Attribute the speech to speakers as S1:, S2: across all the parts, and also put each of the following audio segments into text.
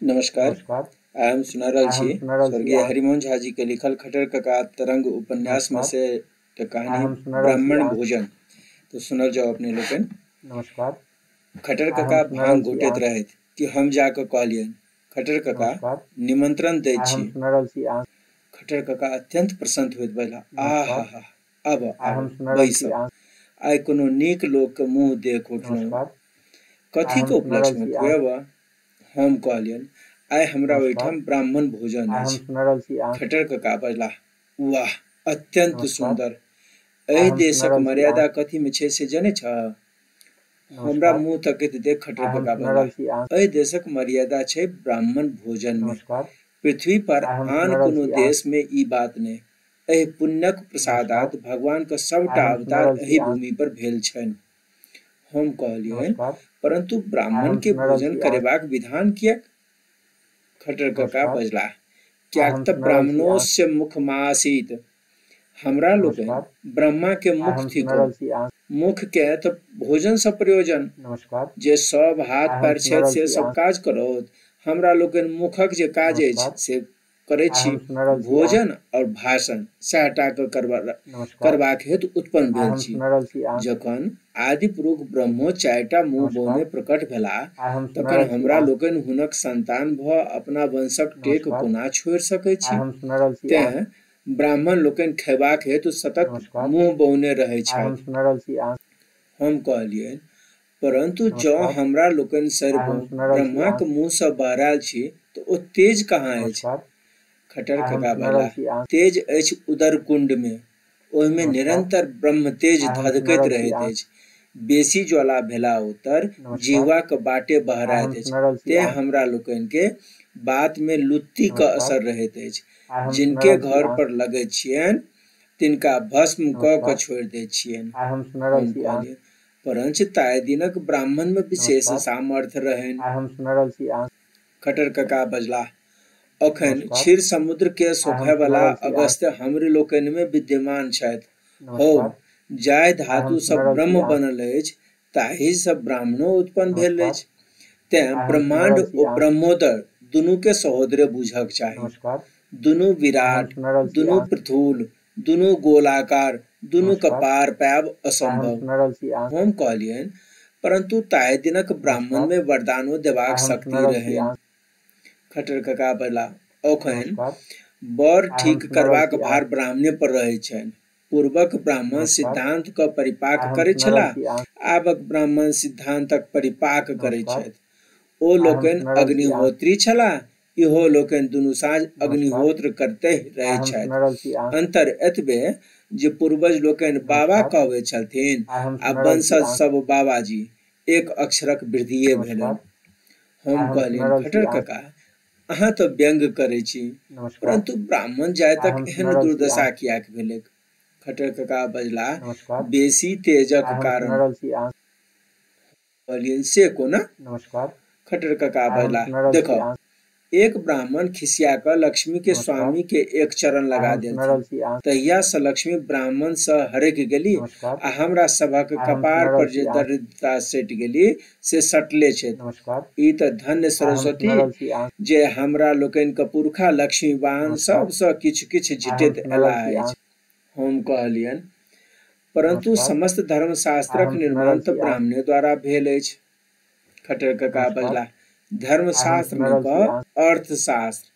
S1: नमस्कार।
S2: नमस्कार।
S1: आइ हम सुना रहल
S2: आइ हम
S1: छी
S2: सुना रहल छी
S1: स्वर्गीय हरिमोहन झा जी के लिखल खटर कका तरंग उपन्यास में
S2: नमस्कार।
S1: से एकटा
S2: आइ
S1: कहानी
S2: हम सुना रहल छी
S1: ब्राह्मण भोजन। तो सुनल जाउ अपने लोकनि।
S2: नमस्कार।
S1: खटर
S2: आइ हम
S1: कका
S2: सुना
S1: भांग
S2: रहल छी
S1: घोटैत रहथि कि हम जा कऽ कहलियनि, खटर कका
S2: नमस्कार।
S1: निमंत्रण दैत
S2: आइ हम
S1: छी।
S2: सुना रहल छी
S1: खटर कका अत्यंत प्रसन्न होइत बजलाह, आ हा
S2: नमस्कार।
S1: हा, आबह
S2: आइ
S1: आबह
S2: हम सुना रहल छी
S1: बैसह। आइ कोनो नीक लोक के मुँह देख उठलहुँ।
S2: नमस्कार। आइ
S1: कथीक
S2: हम सुना रहल
S1: उपलक्ष्य मे
S2: छी
S1: खुएबह? हम कहलियनि, आइ हमरा
S2: नमस्कार।
S1: ओहिठाम ब्राह्मण भोजन
S2: आइ हम
S1: अछि।
S2: सुना रहल छी
S1: खटर कका बजलाह, वाह, अत्यंत
S2: नमस्कार।
S1: सुन्दर।
S2: आइ
S1: एहि
S2: हम सुना
S1: देशक
S2: रहल छी
S1: मर्यादा कथी मे छै से जनै छह? हमरा
S2: नमस्कार।
S1: मुँह तकैत देख खटर
S2: आइ हम
S1: कका
S2: सुना
S1: बजलाह,
S2: रहल छी
S1: एहि देशक मर्यादा छै ब्राह्मण भोजन मे।
S2: नमस्कार।
S1: पृथ्वी पर
S2: आइ हम
S1: आन
S2: सुना रहल
S1: कोनो
S2: छी
S1: देश मे ई बात नहि। एहि पुण्यक
S2: नमस्कार।
S1: प्रसादात भगवान के
S2: आइ
S1: सभटा
S2: हम सुना
S1: अवतार
S2: रहल छी
S1: एहि भूमि पर भेल छनि। हम कहलियनि,
S2: नमस्कार।
S1: परंतु
S2: आइ
S1: ब्राह्मण
S2: हम
S1: के
S2: सुना रहल
S1: भोजन
S2: छी
S1: करेबाक विधान किएक? खटर कका
S2: नमस्कार।
S1: बजलाह,
S2: आइ
S1: किएक
S2: हम
S1: तऽ
S2: सुना रहल छी
S1: ब्राह्मणोस्य मुखमासीत। हमरा लोकनि
S2: नमस्कार।
S1: ब्रह्मा के
S2: आइ
S1: मुख
S2: हम सुना रहल
S1: थिकहुँ।
S2: छी
S1: मुख के तऽ भोजन सँ प्रयोजन।
S2: नमस्कार।
S1: जे सब हाथ
S2: आइ हम
S1: पैर
S2: सुना
S1: छथि
S2: रहल
S1: से
S2: छी
S1: सब काज करौत। हमरा लोकनि मुखक जे काज अछि
S2: नमस्कार।
S1: से करै
S2: आइ
S1: छी।
S2: हम सुना रहल छी
S1: भोजन और भाषण सएह टा के
S2: नमस्कार।
S1: करबाक हेतु उत्पन्न
S2: आइ
S1: भेल
S2: हम
S1: छी।
S2: सुना रहल छी
S1: जखन आदि पुरुष ब्रह्मो चारिटा मुँह
S2: नमस्कार।
S1: बौने प्रकट भेलाह
S2: आइ हम सुना
S1: तखन
S2: रहल छी
S1: हमरा लोकनि हुनक संतान भऽ अपना वंशक टेक
S2: नमस्कार।
S1: कोना छोड़ि सकैत
S2: आइ
S1: छी?
S2: हम सुना रहल छी
S1: तेँ ब्राह्मण लोकनि खयबाक हेतु सतत
S2: नमस्कार।
S1: मुँह बौने रहै
S2: आइ हम
S1: छथि।
S2: सुना रहल छी
S1: हम कहलियनि, परंतु जँ
S2: नमस्कार।
S1: हमरा लोकनि
S2: आइ हम
S1: सरिपों
S2: सुना रहल छी
S1: ब्रह्माक मुँह सँ बहरायल छी तऽ ओ तेज कहाँ अछि?
S2: नमस्कार।
S1: खटर
S2: आइ हम
S1: कका
S2: सुना रहल
S1: बजलाह,
S2: छी
S1: तेज अछि उदर कुंड मे। ओहिमे
S2: नमस्कार।
S1: निरंतर ब्रह्म तेज
S2: आइ हम सुना
S1: धधकैत
S2: रहल छी
S1: रहैत अछि। बेसी ज्वाला भेला उत्तर
S2: नमस्कार।
S1: जिह्वाक बाटे
S2: आइ
S1: बहराइत
S2: हम
S1: अछि।
S2: सुना रहल छी
S1: तेँ हमरा लोकनि के बात मे लुत्ती के
S2: नमस्कार।
S1: असर रहैत अछि।
S2: आइ हम सुना
S1: जिनके
S2: रहल छी
S1: घर पर लगैत छियनि तिनका भस्म कऽ कऽ
S2: नमस्कार।
S1: छोड़ि दैत छियनि।
S2: आइ हम सुना रहल
S1: हम
S2: छी
S1: कहलियनि, परंच ताहि दिनक ब्राह्मण मे विशेष
S2: नमस्कार।
S1: सामर्थ्य रहनि।
S2: आइ हम सुना रहल छी
S1: खटर कका बजलाह, अखन
S2: नमस्कार।
S1: क्षीर समुद्र के
S2: आइ हम सुना
S1: सोखयवला
S2: रहल छी
S1: अगस्त्य हमरे लोकनि मे विद्यमान छथि। हौ,
S2: नमस्कार।
S1: जाहि
S2: आइ हम
S1: धातु सँ
S2: सुना रहल छी
S1: ब्रह्म बनल अछि ताही सँ ब्राह्मणो उत्पन्न भेल
S2: नमस्कार।
S1: अछि। तेँ
S2: आइ हम सुना
S1: ब्रह्माण्ड
S2: रहल छी
S1: ओ ब्रह्मोदर दुनू के सहोदरे बूझक चाही।
S2: नमस्कार।
S1: दुनू
S2: आइ हम
S1: विराट,
S2: सुना रहल छी
S1: दुनू पृथुल, दुनू गोलाकार, दुनू के
S2: नमस्कार।
S1: पार पायब
S2: आइ हम
S1: असंभव।
S2: सुना रहल छी
S1: हम कहलियनि, परंतु ताहि दिनक ब्राह्मण
S2: नमस्कार।
S1: मे वरदानो देबाक
S2: आइ हम सुना
S1: शक्ति
S2: रहल छी
S1: रहनि। खटर कका बजलाह, अखन
S2: नमस्कार।
S1: बर
S2: आइ हम
S1: ठीक
S2: सुना रहल
S1: करबाक
S2: छी
S1: भार ब्राह्मणे पर रहैत छनि। पूर्वक ब्राह्मण
S2: नमस्कार।
S1: सिद्धांत क परिपाक
S2: आइ हम
S1: करैत
S2: सुना रहल
S1: छलाह,
S2: छी
S1: आबक ब्राह्मण सिद्धांतक परिपाक करैत
S2: नमस्कार।
S1: छथि। ओ
S2: आइ हम
S1: लोकनि
S2: सुना रहल छी
S1: अग्निहोत्री छलाह, इहो लोकनि दुनू साँझ
S2: नमस्कार।
S1: अग्निहोत्र करते
S2: आइ
S1: रहैत
S2: हम
S1: छथि।
S2: सुना रहल छी
S1: अंतर एतबे जे पूर्वज लोकनि बाबा
S2: नमस्कार।
S1: कहबैत छलथिन
S2: आइ हम
S1: आ
S2: सुना रहल छी
S1: वंशज सब बाबाजी। एक अक्षरक वृद्धिये
S2: नमस्कार।
S1: भेलनि। हम
S2: आइ हम सुना
S1: कहलियनि,
S2: रहल छी
S1: खटर कका अहाँ तऽ व्यंग्य करै छी,
S2: नमस्कार।
S1: परंतु ब्राह्मण
S2: आइ
S1: जातक
S2: हम
S1: एहन
S2: सुना रहल छी
S1: दुर्दशा किएक भेलैक? खटर कका बजलाह,
S2: नमस्कार।
S1: बेसी तेजक
S2: आइ हम सुना
S1: कारण।
S2: रहल छी
S1: कहलियनि, से कोना?
S2: नमस्कार।
S1: खटर कका
S2: आइ हम
S1: बजलाह,
S2: सुना रहल
S1: देखह,
S2: छी
S1: एक ब्राह्मण खिसिया कऽ लक्ष्मी के
S2: नमस्कार।
S1: स्वामी के एक चरण
S2: आइ
S1: लगा
S2: हम सुना
S1: देलथिन।
S2: रहल छी
S1: तहिया सँ लक्ष्मी ब्राह्मण सँ हरकि गेली
S2: नमस्कार।
S1: आ हमरा सभक
S2: आइ हम
S1: कपार
S2: सुना रहल
S1: पर जे
S2: छी
S1: दरिद्रता सटि गेली से सटले छथि।
S2: नमस्कार।
S1: ई तऽ धन्य
S2: आइ हम
S1: सरस्वती
S2: सुना रहल छी
S1: जे हमरा लोकनि के पुरखा लक्ष्मीवान
S2: नमस्कार।
S1: सबसँ किछु किछु
S2: आइ हम
S1: झिटैत
S2: सुना रहल
S1: अयलाह
S2: छी
S1: अछि। हम कहलियनि, परंतु
S2: नमस्कार।
S1: समस्त
S2: आइ
S1: धर्मशास्त्रक
S2: हम सुना
S1: निर्माण
S2: रहल
S1: तऽ
S2: छी
S1: ब्राह्मणे द्वारा भेल अछि। खटर कका
S2: नमस्कार।
S1: बजलाह,
S2: आइ हम
S1: धर्मशास्त्र
S2: सुना
S1: नहि
S2: रहल छी
S1: कह, अर्थशास्त्र।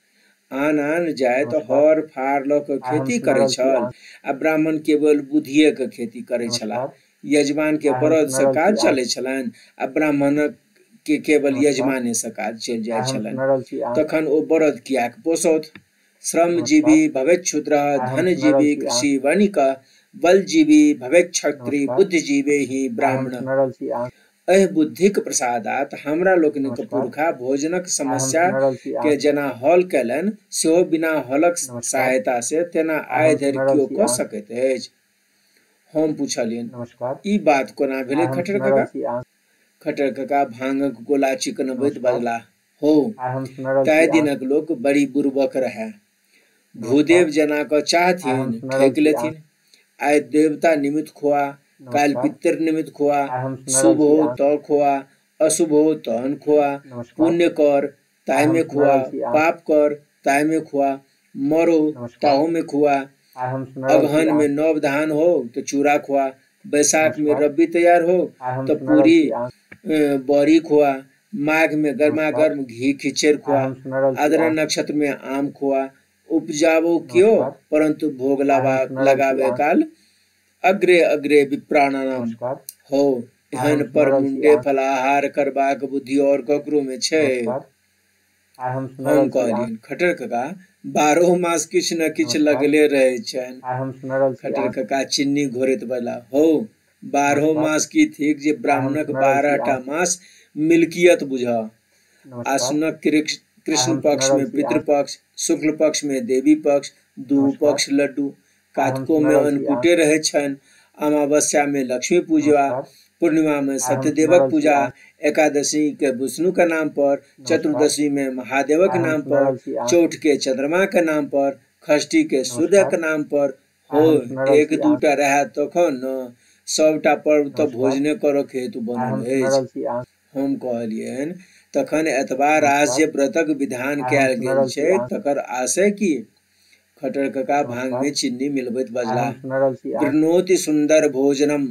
S1: आन आन जाति
S2: नमस्कार।
S1: हर फार लऽ कऽ
S2: आइ हम
S1: खेती
S2: सुना
S1: करैत
S2: रहल छी
S1: छल आ ब्राह्मण केवल बुद्धिये के खेती करैत छलाह।
S2: नमस्कार।
S1: यजमान के
S2: आइ हम
S1: बरद
S2: सुना
S1: सँ
S2: रहल
S1: काज
S2: छी
S1: चलैत छलनि आ ब्राह्मणक के केवल
S2: नमस्कार।
S1: यजमाने सँ काज चलि
S2: आइ
S1: जाइत
S2: हम
S1: छलनि।
S2: सुना रहल छी
S1: तखन ओ बरद किएक पोसौत?
S2: नमस्कार।
S1: श्रमजीवी भवेत् क्षुद्रः,
S2: आइ हम सुना रहल
S1: धनजीवी
S2: छी
S1: कृषि वणिक, बलजीवी भवेत् क्षत्रिय,
S2: नमस्कार।
S1: बुद्धिजीवे ही
S2: आइ हम
S1: ब्राह्मण।
S2: सुना रहल छी
S1: एहि बुद्धिक प्रसादात हमरा लोकनिक
S2: नमस्कार।
S1: पुरखा भोजनक
S2: आइ हम
S1: समस्या
S2: सुना रहल छी
S1: के जेना हल कयलनि सेहो बिना हलक
S2: नमस्कार।
S1: सहायता से तेना
S2: आइ
S1: आइ
S2: हम
S1: धरि
S2: सुना रहल
S1: केओ
S2: छी
S1: कऽ सकैत अछि। हम पुछलियनि,
S2: नमस्कार।
S1: ई बात कोना
S2: आइ
S1: भेलै
S2: हम
S1: खटर
S2: सुना
S1: कका?
S2: रहल छी
S1: खटर कका भांगक गोला चिकनबैत
S2: नमस्कार।
S1: बजलाह, हौ,
S2: आइ हम सुना रहल
S1: ताहि
S2: छी
S1: दिनक लोक बड़ी बुड़बक रहए।
S2: नमस्कार।
S1: भूदेव जेना कऽ
S2: आइ हम
S1: चाहथिन
S2: सुना रहल
S1: ठकि
S2: छी
S1: लेथिन। आइ देवता निमित्त खोआ, काल्हि
S2: नमस्कार।
S1: पितर निमित्त खोआ,
S2: आइ हम सुना रहल
S1: शुभ
S2: छी
S1: हो तऽ खोआ, अशुभ हो तहन खोआ,
S2: नमस्कार।
S1: पुण्य कर
S2: आइ
S1: ताहिमे
S2: हम सुनि
S1: खुआ,
S2: रहल छी अहाँ।
S1: पाप कर ताहिमे खुआ, मरो
S2: नमस्कार।
S1: ताहूमे खुआ,
S2: आइ हम सुनि रहल छी
S1: अगहन
S2: अहाँ।
S1: में नव धान हो तो चूड़ा खुआ, बैसाख में
S2: नमस्कार।
S1: रब्बी तैयार हो
S2: आइ हम
S1: तो
S2: सुनि रहल
S1: पूरी
S2: छी अहाँ।
S1: बड़ी खुआ, माघ में गर्मा
S2: नमस्कार।
S1: गर्म घी खिचड़
S2: आइ
S1: खुआ,
S2: हम सुनि रहल छी
S1: आद्रा
S2: अहाँ।
S1: नक्षत्र में आम खुआ। उपजाबो क्यों,
S2: नमस्कार।
S1: परंतु भोग
S2: आइ हम सुनि रहल छी
S1: लगावे
S2: अहाँ।
S1: काल अग्रे अग्रे विप्राणानाम।
S2: नमस्कार।
S1: हो,
S2: आइ हम
S1: एहन
S2: सुनि
S1: पर
S2: रहल छी
S1: मुंडे
S2: अहाँ।
S1: फलाहार करबाक बुद्धि और ककरो में छै?
S2: नमस्कार। आइ हम सुनि
S1: हम
S2: रहल छी अहाँ।
S1: कहलियनि, खट्टर कका 12 मास किछु न किछु
S2: नमस्कार।
S1: लगले रहै छनि।
S2: आइ हम सुनि रहल छी
S1: खट्टर
S2: अहाँ।
S1: कका चिन्नी घोरैत बजला, हौ, 12
S2: नमस्कार।
S1: मास की थिक जे
S2: आइ हम
S1: ब्राह्मणक
S2: सुनि रहल
S1: 12
S2: छी
S1: टा
S2: अहाँ।
S1: मास मिल्कियत बुझह।
S2: नमस्कार।
S1: आश्विनक
S2: आइ
S1: कृष्ण
S2: हम सुनि
S1: पक्ष
S2: रहल
S1: में
S2: छी अहाँ।
S1: पितृपक्ष, शुक्ल पक्ष में देवी पक्ष, दुहु
S2: नमस्कार।
S1: पक्ष लड्डू,
S2: आइ हम
S1: कातिको
S2: सुनि
S1: में
S2: रहल छी अहाँ।
S1: अन्नकूटे रहै छनि, अमावस्या में लक्ष्मी पूजा,
S2: नमस्कार।
S1: पूर्णिमा में
S2: आइ हम सुनि
S1: सत्यदेवक
S2: रहल छी
S1: पूजा,
S2: अहाँ।
S1: एकादशी के विष्णु के नाम पर,
S2: नमस्कार।
S1: चतुर्दशी में महादेवक
S2: आइ हम
S1: नाम
S2: सुनि
S1: पर,
S2: रहल छी अहाँ।
S1: चौठ के चंद्रमा के नाम पर, षष्ठी के सूर्य
S2: नमस्कार।
S1: के नाम पर।
S2: आइ
S1: हो,
S2: हम सुनि रहल
S1: एक
S2: छी अहाँ।
S1: दूटा रहए तखन न, सभटा पर्व तऽ
S2: नमस्कार।
S1: भोजने करक हेतु
S2: आइ
S1: बनल
S2: हम सुनि
S1: अछि।
S2: रहल छी अहाँ।
S1: हम कहलियनि, तखन एतबा रास
S2: नमस्कार।
S1: जे व्रतक विधान
S2: आइ हम
S1: कयल
S2: सुनि
S1: गेल
S2: रहल छी
S1: छै
S2: अहाँ।
S1: तकर आशय की? खट्टर कका भांग
S2: नमस्कार।
S1: में चिन्नी मिलबैत
S2: आइ
S1: बजलाह,
S2: हम सुनि रहल छी अहाँ।
S1: गृह्णोति सुन्दर भोजनम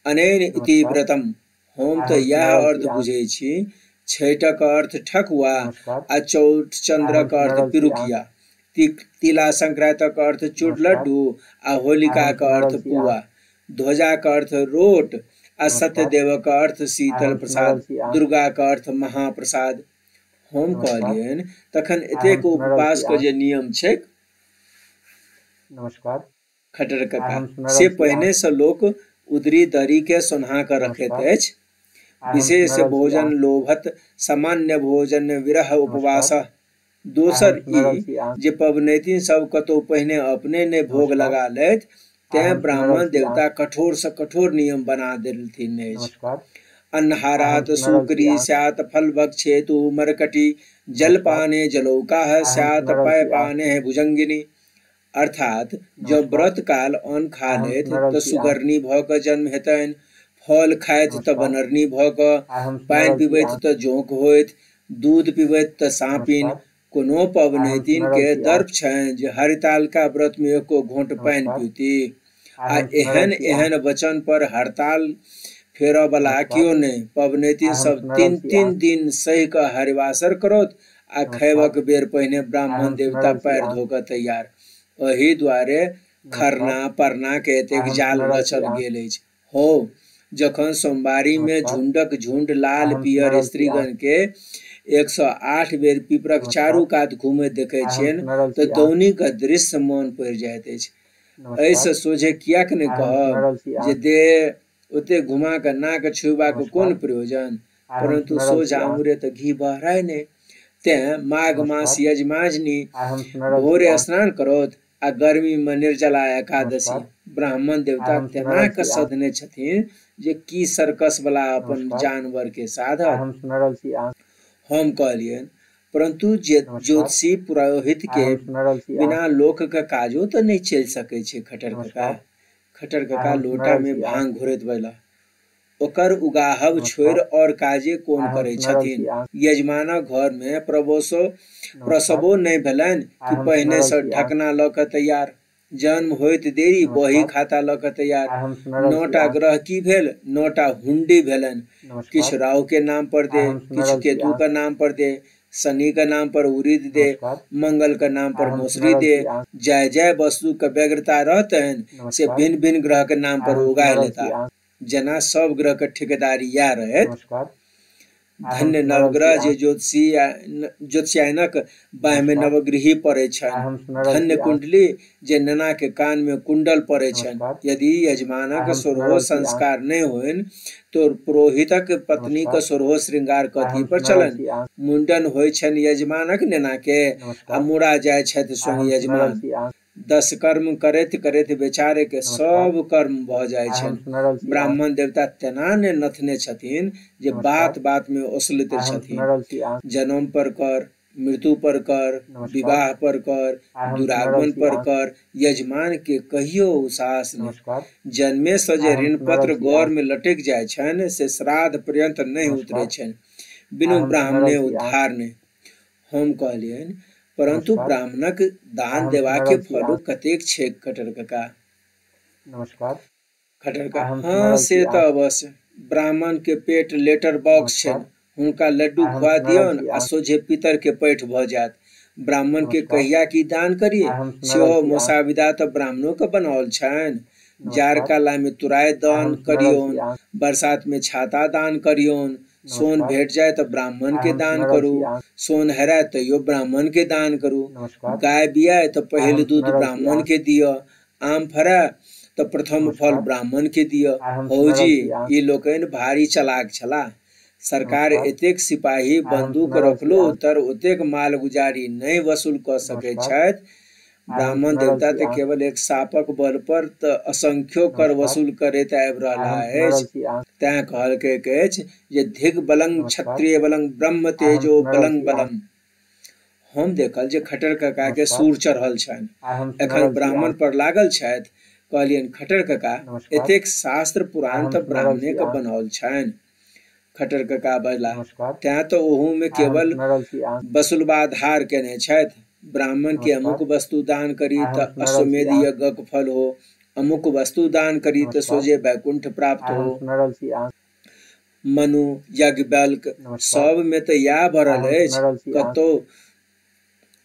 S1: अनेन इति
S2: नमस्कार।
S1: व्रतम। हम
S2: आइ
S1: तऽ
S2: हम सुनि
S1: इएह
S2: रहल
S1: अर्थ
S2: छी अहाँ।
S1: बुझै छी। छठक अर्थ ठकुआ
S2: नमस्कार।
S1: आ चौठ
S2: आइ हम
S1: चंद्रक
S2: सुनि
S1: अर्थ
S2: रहल छी अहाँ।
S1: पिरुकिया, तिला संक्रांतक अर्थ चूड़
S2: नमस्कार।
S1: लड्डू आ
S2: आइ
S1: होलिका
S2: हम
S1: के
S2: सुनि
S1: अर्थ
S2: रहल छी अहाँ।
S1: पुआ, ध्वजा के अर्थ रोट आ
S2: नमस्कार।
S1: सत्यदेवक अर्थ
S2: आइ
S1: शीतल
S2: हम सुनि रहल
S1: प्रसाद,
S2: छी अहाँ।
S1: दुर्गा के अर्थ महाप्रसाद। हम
S2: नमस्कार।
S1: कहलियनि, तखन
S2: आइ हम
S1: एतेक
S2: सुनि रहल
S1: उपवास
S2: छी
S1: के
S2: अहाँ।
S1: जे नियम छैक?
S2: नमस्कार।
S1: खट्टर
S2: आइ
S1: कका,
S2: हम सुनि
S1: से
S2: रहल छी अहाँ।
S1: पहिने से लोक उदरी दरी के सोन्हा कऽ रखैत
S2: नमस्कार।
S1: अछि।
S2: आइ हम सुनि
S1: विशेष
S2: रहल छी
S1: भोजन
S2: अहाँ।
S1: लोभत सामान्य भोजन विरह
S2: नमस्कार।
S1: उपवास।
S2: आइ हम
S1: दोसर
S2: सुनि रहल
S1: ई
S2: छी अहाँ।
S1: जे पबनैतिन सब कतौ पहिने अपने नहि भोग
S2: नमस्कार।
S1: लगा लेथि,
S2: आइ
S1: तें
S2: हम सुनि रहल
S1: ब्राह्मण
S2: छी अहाँ।
S1: देवता कठोर सँ कठोर नियम बना देलथिन अछि।
S2: नमस्कार। आइ हम
S1: अन्हारात
S2: सुनि रहल छी
S1: सूकरी
S2: अहाँ।
S1: स्यात् फल भक्षेतु मरकटी,
S2: नमस्कार।
S1: जलपाने जलौकाः
S2: आइ हम
S1: स्यात्
S2: सुनि रहल छी अहाँ।
S1: पयपाने भुजंगिनी। अर्थात जँ
S2: नमस्कार।
S1: व्रत काल अन्न खा
S2: आइ हम
S1: लेथि
S2: सुनि रहल
S1: तऽ
S2: छी अहाँ।
S1: सुगरनी भऽ कऽ जन्म हेतनि, फल खाथि तऽ
S2: नमस्कार।
S1: बनरनी भऽ कऽ,
S2: आइ हम सुनि
S1: पानि
S2: रहल छी
S1: पिबैत
S2: अहाँ।
S1: तऽ जोंक होइत, दूध पिबैत तऽ साँपिन।
S2: नमस्कार।
S1: कोनो
S2: आइ हम
S1: पबनैतिन
S2: सुनि रहल
S1: के
S2: छी अहाँ।
S1: दर्प छनि जे हरितालिका व्रत में एको घोंट पानि
S2: नमस्कार।
S1: पीती?
S2: आइ
S1: आ
S2: हम सुनि रहल
S1: एहन
S2: छी अहाँ।
S1: एहन वचन पर हड़ताल फेरऽ बला
S2: नमस्कार।
S1: केओ नहि। पबनैतिन
S2: आइ हम
S1: सब
S2: सुनि रहल
S1: तीन
S2: छी अहाँ।
S1: तीन दिन सहि कऽ हरिवासर करत आ
S2: नमस्कार।
S1: खयबाक बेर पहिने
S2: आइ
S1: ब्राह्मण
S2: हम सुनि
S1: देवता
S2: रहल छी
S1: पैर
S2: अहाँ।
S1: धो कऽ तैयार। एहि दुआरे
S2: नमस्कार।
S1: खरना परना के
S2: आइ
S1: एतेक
S2: हम
S1: जाल
S2: सुनि रहल छी
S1: रचल
S2: अहाँ।
S1: गेल अछि। हौ, जखन सोमवारी में
S2: नमस्कार।
S1: झुंडक झुंड
S2: आइ
S1: लाल
S2: हम सुनि
S1: पियर
S2: रहल छी अहाँ।
S1: स्त्रीगण के 108 बेर पीपरक
S2: नमस्कार।
S1: चारू कात घुमैत देखै
S2: आइ हम
S1: छियनि
S2: सुनि रहल
S1: तऽ
S2: छी अहाँ।
S1: दौनी के दृश्य मोन पड़ि जाइत अछि।
S2: नमस्कार।
S1: एहिसँ सोझे किएक नहि
S2: आइ हम सुनि
S1: कहब
S2: रहल छी
S1: जे
S2: अहाँ।
S1: देह ओते घुमा कऽ नाक छुबाक
S2: नमस्कार।
S1: कोन प्रयोजन?
S2: आइ हम
S1: परंतु
S2: सुनि रहल
S1: सोझ
S2: छी अहाँ।
S1: आङुरे तऽ घी बहराय नहि, तें माघ मास
S2: नमस्कार।
S1: यजमाजनी
S2: आइ हम सुनि रहल छी
S1: भोरे
S2: अहाँ।
S1: स्नान करौत आ गर्मी मे निर्जला एकादशी।
S2: नमस्कार।
S1: ब्राह्मण
S2: आइ
S1: देवता
S2: हम सुनि
S1: तेना
S2: रहल
S1: कऽ
S2: छी अहाँ।
S1: सधने छथिन जे की सर्कस बला अपन
S2: नमस्कार।
S1: जानवर के
S2: आइ
S1: साधत?
S2: हम सुनि रहल छी अहाँ।
S1: हम कहलियनि, परंतु जे
S2: नमस्कार।
S1: ज्योतिषी पुरोहित
S2: आइ
S1: के
S2: हम सुनि रहल छी अहाँ।
S1: बिना लोक के काजो तऽ नहि चलि सकै छै खट्टर कका।
S2: नमस्कार।
S1: खट्टर
S2: आइ
S1: कका
S2: हम सुनि
S1: लोटा
S2: रहल
S1: में
S2: छी अहाँ।
S1: भांग घोरैत बजलाह, ओकर उगाहब छोड़ि
S2: नमस्कार।
S1: और काजे कोन
S2: आइ हम
S1: करै
S2: सुनि रहल
S1: छथिन?
S2: छी अहाँ।
S1: यजमानक घर मे
S2: नमस्कार।
S1: प्रसवो नहि भेलनि
S2: आइ
S1: कि
S2: हम सुनि
S1: पहिने
S2: रहल
S1: सँ
S2: छी अहाँ।
S1: ढकना लऽ कऽ तैयार, जन्म होइत देरी बही
S2: नमस्कार।
S1: खाता लऽ कऽ तैयार।
S2: आइ हम सुनि रहल
S1: 9
S2: छी
S1: टा
S2: अहाँ।
S1: ग्रह की भेल, 9 टा हुंडी भेलनि। किछु
S2: नमस्कार।
S1: राहु के नाम पर
S2: आइ
S1: दे,
S2: हम सुनि
S1: किछु
S2: रहल छी
S1: केतु
S2: अहाँ।
S1: के नाम पर दे, शनि के नाम पर उड़ीद दे,
S2: नमस्कार।
S1: मंगल के नाम
S2: आइ
S1: पर
S2: हम सुनि
S1: मौसरी
S2: रहल
S1: दे।
S2: छी अहाँ।
S1: जय जय वस्तु के व्यग्रता रहतनि से
S2: नमस्कार।
S1: भिन्न भिन्न ग्रह के नाम
S2: आइ
S1: पर
S2: हम सुनि
S1: उगाहि
S2: रहल
S1: लेता।
S2: छी अहाँ।
S1: जेना सब ग्रह के ठेकेदारी इएह रहैत।
S2: नमस्कार। आइ हम
S1: धन्य
S2: सुनि रहल छी
S1: नवग्रह
S2: अहाँ।
S1: जे ज्योतिषायनक बाँहि मे
S2: नमस्कार।
S1: नवगृही पड़ै
S2: आइ
S1: छनि।
S2: हम सुनि रहल
S1: धन्य
S2: छी अहाँ।
S1: कुंडली जे नेना के कान मे कुंडल पड़ै छनि।
S2: नमस्कार।
S1: यदि
S2: आइ
S1: यजमानक
S2: हम सुनि
S1: सोलहो
S2: रहल छी अहाँ।
S1: संस्कार नहि होइन तो पुरोहितक पत्नी के
S2: नमस्कार।
S1: सोलहो श्रृंगार
S2: आइ
S1: कथी
S2: हम
S1: पर
S2: सुनि रहल
S1: चलनि?
S2: छी अहाँ।
S1: मुंडन होइ छनि यजमानक नेना के आ
S2: नमस्कार।
S1: मुड़ा जाइ छथि
S2: आइ
S1: स्वयं
S2: हम सुनि रहल
S1: यजमान।
S2: छी अहाँ।
S1: 10 कर्म करैत करैत बेचारे के
S2: नमस्कार।
S1: सब कर्म भऽ जाइ
S2: आइ हम
S1: छनि।
S2: सुनि रहल छी अहाँ।
S1: ब्राह्मण देवता तेना ने नथने छथिन जे
S2: नमस्कार।
S1: बात बात मे ओसलैत
S2: आइ हम सुनि
S1: छथिन।
S2: रहल छी अहाँ।
S1: जन्म पर कर, मृत्यु पर कर,
S2: नमस्कार।
S1: विवाह पर कर,
S2: आइ हम सुनि रहल
S1: दुरागमन
S2: छी
S1: पर
S2: अहाँ।
S1: कर, यजमान के कहियो उसास नहि।
S2: नमस्कार।
S1: जन्मे सँ
S2: आइ
S1: जे
S2: हम
S1: ऋण
S2: सुनि रहल
S1: पत्र
S2: छी
S1: गौर
S2: अहाँ।
S1: मे लटकि जाइ छनि से श्राद्ध पर्यन्त नहि उतरै
S2: नमस्कार।
S1: छनि।
S2: आइ
S1: बिनु
S2: हम सुनि रहल
S1: ब्राह्मणे
S2: छी अहाँ।
S1: उद्धार नहि। हम कहलियनि, परन्तु
S2: नमस्कार।
S1: ब्राह्मणक
S2: आइ
S1: दान
S2: हम सुनि
S1: देबाके
S2: रहल छी
S1: फलो
S2: अहाँ।
S1: कतेक छैक खट्टर कका?
S2: नमस्कार।
S1: खट्टर
S2: आइ
S1: कका,
S2: हम सुनि
S1: हँ
S2: रहल छी
S1: से
S2: अहाँ।
S1: तऽ अवश्य। ब्राह्मण के पेट लेटर बॉक्स
S2: नमस्कार।
S1: छनि। हुनका लड्डू
S2: आइ हम
S1: खुआ
S2: सुनि रहल
S1: दियौन
S2: छी
S1: आ
S2: अहाँ।
S1: सोझे पितर के पैठ भऽ जायत। ब्राह्मण के
S2: नमस्कार।
S1: कहिया की दान करी,
S2: आइ हम सुनि रहल
S1: सेहो
S2: छी अहाँ।
S1: मोसाविदा तऽ ब्राह्मणों के बनाओल छनि। जाड़
S2: नमस्कार।
S1: काला में तुराइ
S2: आइ
S1: दान
S2: हम सुनि रहल छी
S1: करियौन,
S2: अहाँ।
S1: बरसात में छाता दान करियौन, सोन
S2: नमस्कार।
S1: भेट जाय तऽ ब्राह्मण
S2: आइ
S1: के
S2: हम
S1: दान
S2: सुनि रहल
S1: करू,
S2: छी अहाँ।
S1: सोन हेराय तैयो ब्राह्मण के दान करू,
S2: नमस्कार।
S1: गाय बियाय तऽ
S2: आइ
S1: पहिल
S2: हम
S1: दूध
S2: सुनि रहल छी
S1: ब्राह्मण
S2: अहाँ।
S1: के दिअ, आम फड़य तऽ प्रथम फल
S2: नमस्कार।
S1: ब्राह्मण के दिअ।
S2: आइ हम
S1: हौ
S2: सुनि रहल
S1: जी,
S2: छी अहाँ।
S1: ई लोकनि भारी चलाक छलाह। सरकार
S2: नमस्कार।
S1: एतेक सिपाही
S2: आइ हम
S1: बंदूक
S2: सुनि रहल छी
S1: रखलो
S2: अहाँ।
S1: तर ओतेक मालगुजारी नहि वसूल कऽ सकैत
S2: नमस्कार।
S1: छथि।
S2: आइ हम
S1: ब्राह्मण
S2: सुनि रहल
S1: देवता
S2: छी
S1: तऽ
S2: अहाँ।
S1: केवल एक सापक बल पर तऽ असंख्यो कर
S2: नमस्कार।
S1: वसूल करैत आबि
S2: आइ
S1: रहला
S2: हम सुनि
S1: अछि।
S2: रहल छी अहाँ।
S1: तैं कहलकै अछि जे धिग बलं
S2: नमस्कार।
S1: क्षत्रिय बलं ब्रह्म
S2: आइ हम
S1: तेजो
S2: सुनि रहल
S1: बलं
S2: छी अहाँ।
S1: बलम। हम देखल जे खट्टर कका के
S2: नमस्कार।
S1: सूर चढ़ल छनि।
S2: आइ हम सुनि
S1: एखन
S2: रहल छी
S1: ब्राह्मण
S2: अहाँ।
S1: पर लागल छथि। कहलियनि, खट्टर कका,
S2: नमस्कार।
S1: एतेक शास्त्र
S2: आइ
S1: पुराण
S2: हम
S1: तऽ
S2: सुनि रहल
S1: ब्राह्मणे
S2: छी
S1: के
S2: अहाँ।
S1: बनाओल छनि। खट्टर कका बजला,
S2: नमस्कार।
S1: तैं तऽ ओहू मे
S2: आइ हम
S1: केवल
S2: सुनि रहल छी अहाँ।
S1: वसुलबाधार केने छथि। ब्राह्मण के
S2: नमस्कार।
S1: अमुक वस्तु दान करी
S2: आइ हम
S1: तऽ
S2: सुनि रहल छी
S1: अश्वमेध
S2: अहाँ।
S1: यज्ञक फल हो, अमुक वस्तु दान करी तऽ
S2: नमस्कार।
S1: सोझे वैकुंठ प्राप्त
S2: आइ हम
S1: हो।
S2: सुनि रहल छी अहाँ।
S1: मनु, यज्ञवल्क्य
S2: नमस्कार।
S1: सबमे तऽ इएह
S2: आइ
S1: भरल
S2: हम
S1: अछि।
S2: सुनि रहल छी अहाँ।
S1: कतौ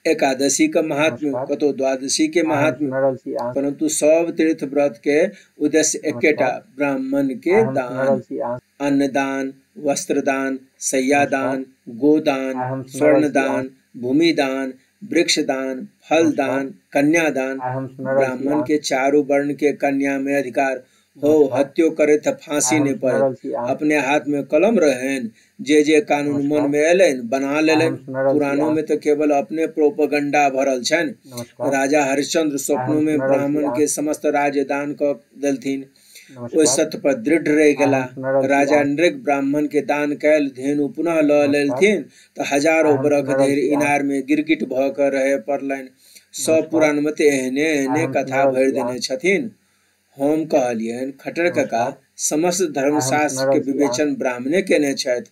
S1: एकादशी के महात्म्य,
S2: नमस्कार।
S1: कतौ द्वादशी के
S2: आइ हम
S1: महात्म्य,
S2: सुनि रहल छी अहाँ।
S1: परंतु सब तीर्थ व्रत के उद्देश्य एकेटा,
S2: नमस्कार।
S1: ब्राह्मण
S2: आइ
S1: के
S2: हम सुनि
S1: दान।
S2: रहल छी अहाँ।
S1: अन्नदान, वस्त्रदान,
S2: नमस्कार।
S1: शय्यादान, गोदान,
S2: आइ हम सुनि रहल छी अहाँ।
S1: स्वर्णदान, भूमिदान, वृक्षदान,
S2: नमस्कार।
S1: फलदान, कन्यादान।
S2: आइ हम सुनि रहल छी
S1: ब्राह्मण
S2: अहाँ।
S1: के चारू वर्ण के कन्या में अधिकार हो।
S2: नमस्कार।
S1: हत्यो करे तऽ
S2: आइ
S1: फांसी
S2: हम
S1: नहि
S2: सुनि
S1: पड़त।
S2: रहल छी अहाँ।
S1: अपने हाथ में कलम रहनि, जे जे कानून मन
S2: नमस्कार।
S1: में एलनि बना
S2: आइ हम
S1: लेलनि।
S2: सुनि रहल छी
S1: पुराणों
S2: अहाँ।
S1: में तऽ केवल अपने प्रोपगंडा भरल छनि।
S2: नमस्कार।
S1: राजा हरिश्चंद्र
S2: आइ
S1: स्वप्नों
S2: हम
S1: में
S2: सुनि रहल छी
S1: ब्राह्मण
S2: अहाँ।
S1: के समस्त राज्य दान कऽ देलथिन। ओहि
S2: नमस्कार।
S1: सत्य पर दृढ़ रहि
S2: आइ
S1: गेलाह।
S2: हम सुनि रहल छी
S1: राजा
S2: अहाँ।
S1: नृग ब्राह्मण के दान कयल धेनु पुनः लऽ
S2: नमस्कार।
S1: लेलथिन तऽ
S2: आइ
S1: हजारो
S2: हम
S1: बरख
S2: सुनि रहल
S1: धरि
S2: छी अहाँ।
S1: इनार में गिरगिट भऽ कऽ रहय पड़लनि। सब
S2: नमस्कार।
S1: पुराण मे तऽ एहने
S2: आइ
S1: एहने
S2: हम सुनि
S1: कथा
S2: रहल
S1: भरि
S2: छी अहाँ।
S1: देने छथिन। हम कहलियनि, खट्टर कका,
S2: नमस्कार।
S1: समस्त
S2: आइ हम सुनि
S1: धर्मशास्त्र के
S2: रहल छी अहाँ।
S1: विवेचन ब्राह्मणे केने छथि।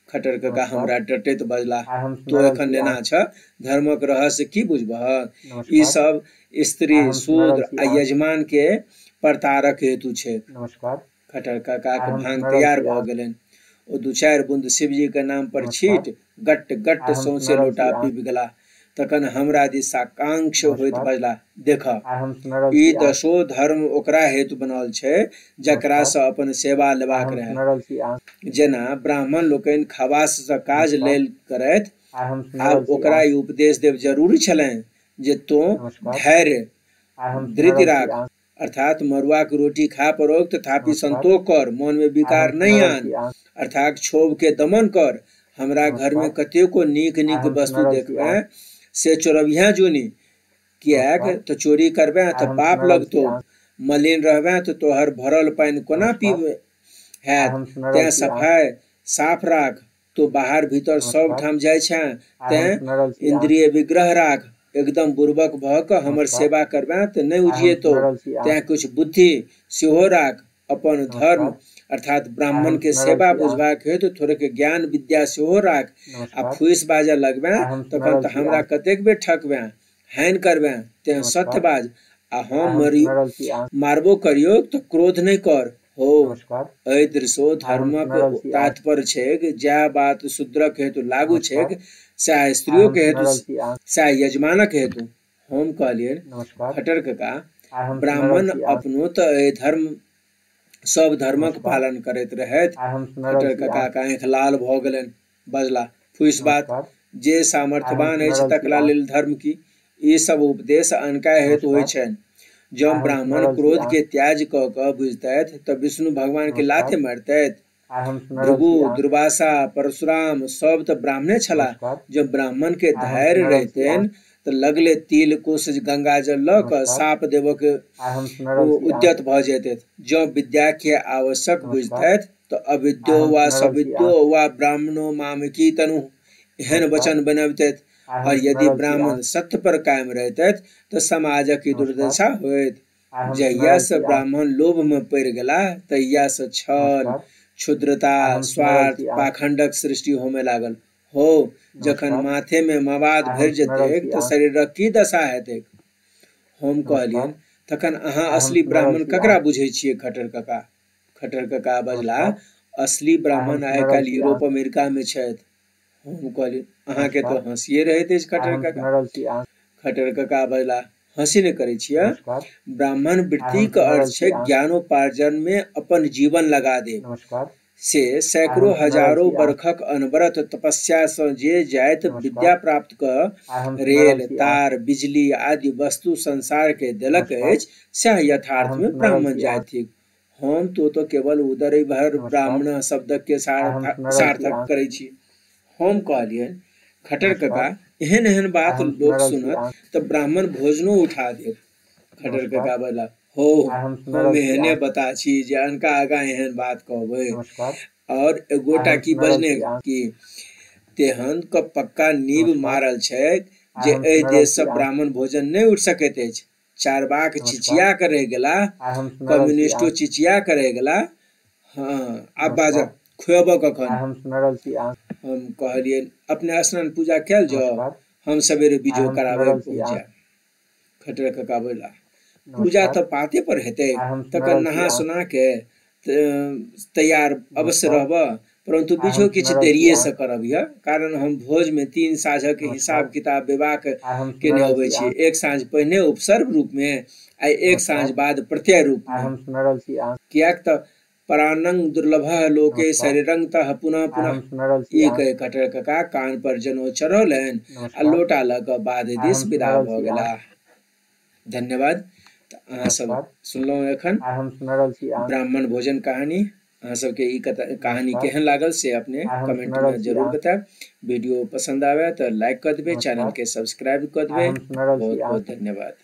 S1: खट्टर कका
S2: नमस्कार।
S1: हमरा डटैत बजलाह,
S2: आइ हम सुनि
S1: तों
S2: रहल
S1: एखन
S2: छी अहाँ।
S1: नेना छह, धर्मक रहस्य की बुझबहक? ई
S2: नमस्कार।
S1: सब स्त्री,
S2: आइ हम सुनि रहल
S1: शूद्र
S2: छी
S1: आ
S2: अहाँ।
S1: यजमान के प्रतारक हेतु छैक।
S2: नमस्कार।
S1: खट्टर कका
S2: आइ
S1: के
S2: हम
S1: भांग
S2: सुनि रहल
S1: तैयार
S2: छी
S1: भऽ
S2: अहाँ।
S1: गेलनि। ओ दू चारि बूंद शिवजी के नाम पर
S2: नमस्कार।
S1: छीट गट्ट गट्ट
S2: आइ हम सुनि
S1: सौंसे
S2: रहल छी
S1: लोटा
S2: अहाँ।
S1: पीबि गेलाह। तखन हमरा दिस साकांक्ष होइत
S2: नमस्कार।
S1: बजलाह, देखह,
S2: आइ हम सुनि रहल
S1: ई
S2: छी अहाँ।
S1: दसो धर्म ओकरा हेतु बनाओल छै जकरा
S2: नमस्कार।
S1: सँ अपन सेवा
S2: आइ
S1: लेबाक
S2: हम
S1: रहय।
S2: सुनि रहल छी अहाँ।
S1: जेना ब्राह्मण लोकनि खवास सँ काज
S2: नमस्कार।
S1: लेल करथि,
S2: आइ हम सुनि
S1: आब
S2: रहल छी
S1: ओकरा
S2: अहाँ।
S1: ई उपदेश देब जरूरी छलनि जे तों
S2: नमस्कार।
S1: धैर्य
S2: आइ हम सुनि
S1: धृति
S2: रहल छी
S1: राख,
S2: अहाँ।
S1: अर्थात मरुआक रोटी खा पड़ोक तथापि
S2: नमस्कार।
S1: संतोष कर, मन में
S2: आइ हम
S1: विकार
S2: सुनि
S1: नहि
S2: रहल
S1: आन,
S2: छी अहाँ।
S1: अर्थात क्षोभ के दमन कर। हमरा घर में
S2: नमस्कार।
S1: कतेको नीक
S2: आइ
S1: नीक
S2: हम सुनि
S1: वस्तु
S2: रहल छी अहाँ।
S1: देखबें से चोरबिहें जुनि, किएक
S2: नमस्कार।
S1: तऽ चोरी करबें
S2: आइ
S1: तऽ
S2: हम
S1: पाप
S2: सुनि रहल छी
S1: लगतौ,
S2: अहाँ।
S1: मलिन रहबें तऽ तोहर भरल पानि कोना
S2: नमस्कार।
S1: पीब
S2: आइ
S1: हैत।
S2: हम सुनि
S1: तैं
S2: रहल छी अहाँ।
S1: सफाइ साफ राख। तों बाहर भीतर सब
S2: नमस्कार।
S1: ठाम जाइ छें,
S2: आइ हम
S1: तैं
S2: सुनि रहल छी अहाँ।
S1: इंद्रिय विग्रह राख। एकदम बुड़बक भऽ कऽ हमर
S2: नमस्कार।
S1: सेवा करबें तऽ नहि
S2: आइ हम
S1: उजिएतौ,
S2: सुनि रहल छी अहाँ।
S1: तैं किछु बुद्धि सेहो राख। अपन धर्म
S2: नमस्कार।
S1: अर्थात
S2: आइ
S1: ब्राह्मण
S2: हम
S1: के
S2: सुनि रहल
S1: सेवा
S2: छी अहाँ।
S1: बुझबाक हेतु थोड़ेक ज्ञान विद्या सेहो राख। आ
S2: नमस्कार।
S1: फूसि बाजऽ लगबें
S2: आइ हम सुनि
S1: तखन
S2: रहल
S1: तऽ
S2: छी
S1: हमरा
S2: अहाँ।
S1: कतेक बेर ठकबें, हानि करबें। तें सत्य
S2: नमस्कार।
S1: बाज आ
S2: आइ
S1: हम
S2: हम सुनि रहल छी अहाँ।
S1: मारबो करियौ तऽ क्रोध नहि कर। हौ,
S2: नमस्कार।
S1: एहि दृशो
S2: आइ हम
S1: धर्मक
S2: सुनि रहल छी अहाँ।
S1: तात्पर्य छैक, जएह बात शूद्रक हेतु लागू
S2: नमस्कार।
S1: छैक सएह
S2: आइ
S1: स्त्रियो
S2: हम
S1: के
S2: सुनि
S1: हेतु,
S2: रहल छी अहाँ।
S1: सएह यजमानक हेतु। हम कहलियनि,
S2: नमस्कार।
S1: खट्टर कका,
S2: आइ हम सुनि रहल
S1: ब्राह्मण
S2: छी अहाँ।
S1: अपनो तऽ एहि धर्म सब धर्मक
S2: नमस्कार।
S1: पालन करैत रहथि।
S2: आइ हम सुनि रहल
S1: खट्टर
S2: छी
S1: कका
S2: अहाँ।
S1: के आँखि लाल भऽ गेलनि। बजलाह, फूसि बात,
S2: नमस्कार।
S1: जे
S2: आइ हम
S1: सामर्थ्यवान
S2: सुनि
S1: अछि
S2: रहल छी
S1: तकरा
S2: अहाँ।
S1: लेल धर्म की? ई सब उपदेश अनका हेतु होइ
S2: नमस्कार।
S1: छनि। जँ
S2: आइ हम सुनि
S1: ब्राह्मण
S2: रहल छी
S1: क्रोध
S2: अहाँ।
S1: के त्याज कऽ कऽ बुझितथि तऽ विष्णु भगवान के
S2: नमस्कार।
S1: लाथे मारितथि?
S2: आइ हम सुनि रहल
S1: भृगु,
S2: छी अहाँ।
S1: दुर्वासा, परशुराम सब तऽ ब्राह्मणे छलाह।
S2: नमस्कार।
S1: जँ ब्राह्मण के
S2: आइ हम
S1: धैर्य
S2: सुनि रहल छी अहाँ।
S1: रहितनि तऽ लगले तिल कुश गंगा जल लऽ कऽ
S2: नमस्कार।
S1: साप देबऽ के
S2: आइ हम सुनि रहल छी अहाँ।
S1: उद्यत भऽ जैतथि। जँ विद्या के आवश्यक
S2: नमस्कार।
S1: बुझितथि तऽ
S2: आइ
S1: अविद्यो
S2: हम
S1: वा
S2: सुनि रहल छी
S1: सविद्यो
S2: अहाँ।
S1: वा ब्राह्मणो मामकी तनु एहन
S2: नमस्कार।
S1: वचन बनबितथि।
S2: आइ
S1: और
S2: हम सुनि
S1: यदि
S2: रहल छी अहाँ।
S1: ब्राह्मण सत्य पर कायम रहितथि तऽ समाजक ई
S2: नमस्कार।
S1: दुर्दशा होइत?
S2: आइ हम सुनि
S1: जहिया
S2: रहल
S1: सँ
S2: छी अहाँ।
S1: ब्राह्मण लोभ मे पड़ि गेलाह तहिया सँ छल,
S2: नमस्कार।
S1: क्षुद्रता,
S2: आइ हम सुनि रहल
S1: स्वार्थ,
S2: छी अहाँ।
S1: पाखंडक सृष्टि होमय लागल। हौ, जखन
S2: नमस्कार।
S1: माथेमे मवाद
S2: आइ
S1: भरि
S2: हम सुनि रहल
S1: जेतैक
S2: छी
S1: तऽ
S2: अहाँ।
S1: शरीरक की दशा हेतैक? हम
S2: नमस्कार।
S1: कहलियनि, तखन अहाँ
S2: आइ हम
S1: असली
S2: सुनि रहल
S1: ब्राह्मण
S2: छी
S1: ककरा
S2: अहाँ।
S1: बुझै छियै खट्टर कका? खट्टर कका बजलाह,
S2: नमस्कार।
S1: असली
S2: आइ हम
S1: ब्राह्मण
S2: सुनि रहल
S1: आइ-काल्हि
S2: छी अहाँ।
S1: यूरोप अमेरिकामे छथि। हम कहलियनि, अहाँके
S2: नमस्कार।
S1: तऽ हँसिए रहैत अछि
S2: आइ
S1: खट्टर
S2: हम
S1: कका।
S2: सुनि रहल छी अहाँ।
S1: खट्टर कका बजलाह, हँसी नहि करै छियै।
S2: नमस्कार।
S1: ब्राह्मण
S2: आइ हम
S1: वृत्तिक
S2: सुनि
S1: अर्थ
S2: रहल छी
S1: छै
S2: अहाँ।
S1: ज्ञानोपार्जनमे अपन जीवन लगा देब।
S2: नमस्कार।
S1: से
S2: आइ हम
S1: सैकड़ों
S2: सुनि रहल
S1: हजारों
S2: छी अहाँ।
S1: बरखक अनवरत तपस्यासँ जे जाति
S2: नमस्कार।
S1: विद्या प्राप्त कऽ
S2: आइ हम सुनि रहल
S1: रेल,
S2: छी अहाँ।
S1: तार, बिजली आदि वस्तु संसारकेँ देलक
S2: नमस्कार।
S1: अछि, सएह
S2: आइ हम
S1: यथार्थमे
S2: सुनि रहल
S1: ब्राह्मण
S2: छी अहाँ।
S1: जाति थिक। हम तो तऽ केवल उदरे भरि
S2: नमस्कार।
S1: ब्राह्मण शब्दके
S2: आइ हम सुनि रहल छी
S1: सार्थक
S2: अहाँ।
S1: करै छी। हम कहलियनि, खट्टर
S2: नमस्कार।
S1: कका, एहन एहन
S2: आइ
S1: बात
S2: हम सुनि
S1: लोक
S2: रहल छी
S1: सुनत
S2: अहाँ।
S1: तऽ ब्राह्मण भोजनो उठा देत। खट्टर
S2: नमस्कार।
S1: कका बजलाह, हौ,
S2: आइ हम सुनि
S1: हम
S2: रहल छी
S1: एहने
S2: अहाँ।
S1: बताह छी जे अनका आगाँ एहन बात कहबै?
S2: नमस्कार।
S1: और
S2: आइ
S1: एगोटा
S2: हम
S1: की
S2: सुनि रहल
S1: बजने
S2: छी अहाँ।
S1: कि तेहन क पक्का नींव
S2: नमस्कार।
S1: मारल छैक
S2: आइ
S1: जे
S2: हम
S1: एहि
S2: सुनि रहल
S1: देशसँ
S2: छी अहाँ।
S1: ब्राह्मण भोजन नहि उठि सकैत अछि। चारवाक
S2: नमस्कार।
S1: चिचिया कऽ रहि गेलाह,
S2: आइ हम सुनि रहल छी
S1: कम्युनिस्टो
S2: अहाँ।
S1: चिचिया कऽ रहि गेलाह। हँ, आब
S2: नमस्कार।
S1: बाजह, खुएबह
S2: आइ
S1: कखन?
S2: हम सुनि रहल छी अहाँ।
S1: हम कहलियनि, अपने स्नान पूजा कयल जाउ,
S2: नमस्कार।
S1: हम सवेरे
S2: आइ
S1: बीजो
S2: हम सुनि
S1: कराबय
S2: रहल छी
S1: पहुँच
S2: अहाँ।
S1: जायब। खट्टर कका बजलाह, पूजा
S2: नमस्कार।
S1: तऽ पाते पर हेतैक,
S2: आइ हम सुनि
S1: तखन
S2: रहल छी
S1: नहा
S2: अहाँ।
S1: सोना के तैयार अवश्य
S2: नमस्कार।
S1: रहबह, परन्तु
S2: आइ हम
S1: बीझो
S2: सुनि
S1: किछु
S2: रहल छी अहाँ।
S1: देरिएसँ करबिह, कारण हम भोजमे 3 साँझक
S2: नमस्कार।
S1: हिसाब किताब बेबाक
S2: आइ हम सुनि
S1: केने
S2: रहल
S1: अबै
S2: छी
S1: छी।
S2: अहाँ।
S1: एक साँझ पहिने उपसर्ग रूपमे आ एक साँझ
S2: नमस्कार।
S1: बाद प्रत्यय
S2: आइ
S1: रूपमे।
S2: हम सुनि रहल छी अहाँ।
S1: किएक तऽ परानंग दुर्लभ लोके
S2: नमस्कार।
S1: शरीरंग तः पुनः
S2: आइ
S1: पुनः।
S2: हम सुनि रहल छी
S1: ई
S2: अहाँ।
S1: कहि खट्टर कका कान पर जनउ चढ़ौलनि आ
S2: नमस्कार।
S1: लोटा लऽ कऽ बाध
S2: आइ
S1: दिस
S2: हम सुनि
S1: विदा
S2: रहल
S1: भऽ
S2: छी अहाँ।
S1: गेलाह। धन्यवाद। तऽ अहाँसभ
S2: नमस्कार।
S1: सुनलहुँ एखन
S2: आइ हम सुनि रहल छी अहाँ।
S1: ब्राह्मण भोजन कहानी। अहाँ सबके ई कहानी
S2: नमस्कार।
S1: केहन लागल से अपने
S2: आइ हम सुनि
S1: कमेंटमे
S2: रहल छी
S1: जरूर
S2: अहाँ।
S1: बतायब। वीडियो पसन्द आबय तऽ लाइक कऽ देबै,
S2: नमस्कार।
S1: चैनलके सब्सक्राइब कऽ
S2: आइ
S1: देबै।
S2: हम सुनि रहल छी
S1: बहुत
S2: अहाँ।
S1: बहुत धन्यवाद।